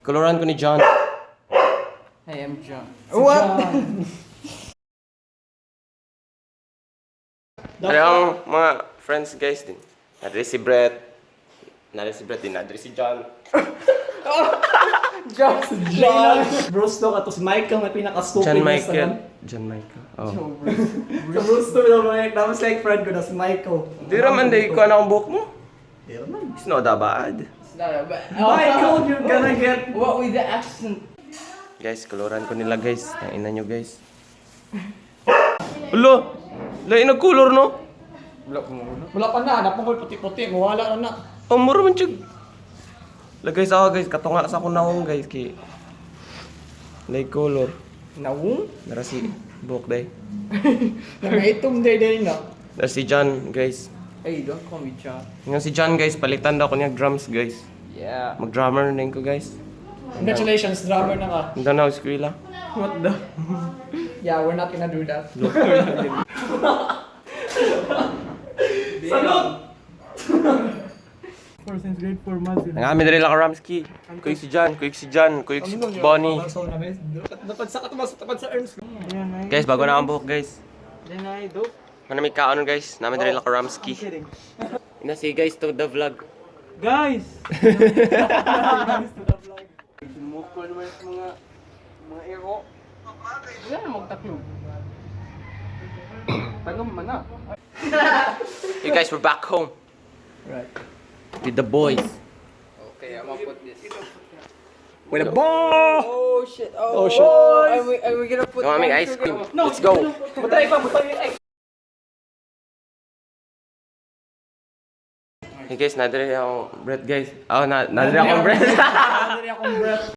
Koloran ko ni John. I am John. What? Ano ang mga friends, guys, din. Nadre si Brett. Nadre si Brett din. Nadre si John. John. John. Bruce to kato si Michael na pinaka-stupid John na sa Michael. John Michael. Oh. Sa Bruce to na mga tapos like friend ko na si Michael. Di raman day ko na ang buhok mo. Di raman. It's not that bad. It's not a bad. Michael, you're gonna get What with the accent? Guys, koloran ko nila, guys. Ang ina nyo, guys. Ulo! Lain ang color, no? Wala pa na, anak mo puti-puti, mawala na na. Ang mura man siya. Lagay sa ako, guys, katunga sa akong naong, guys, kay lay color. Naung? Nara si buhok day. Nangaitom day day na. Nara si John, guys. Hey, don't call me John. Nga si John, guys, palitan daw ko niya drums, guys. Yeah. Mag-drummer na ko, guys. Congratulations, drummer na ka. Hindi na ako eskwela. What the? Yeah, we're not gonna do that. Salute! Ang amin diri lang ka Ramsky. Kuyog si John, kuyog si John, kuyog si Bonnie. Napad sa katumas, tapad sa Ernst. Guys, bago na ang buhok, guys. Then I do. Manamig kaon, guys. Namin diri lang ka Ramsky. Ina si guys to the vlog. Guys! Sumukol naman sa mga ero. Wala na magtaklog. Tanong man na. You guys, we're back home Right. with the boys. Okay, I'm gonna put this. With the ball! Oh shit! Oh, Oh, shit. Are we gonna put Yung aming ice cream. Let's go. Matay pa, matay. Hey guys, nadiri akong bread, guys. Oh, na nadiri akong bread. Nadiri akong breath.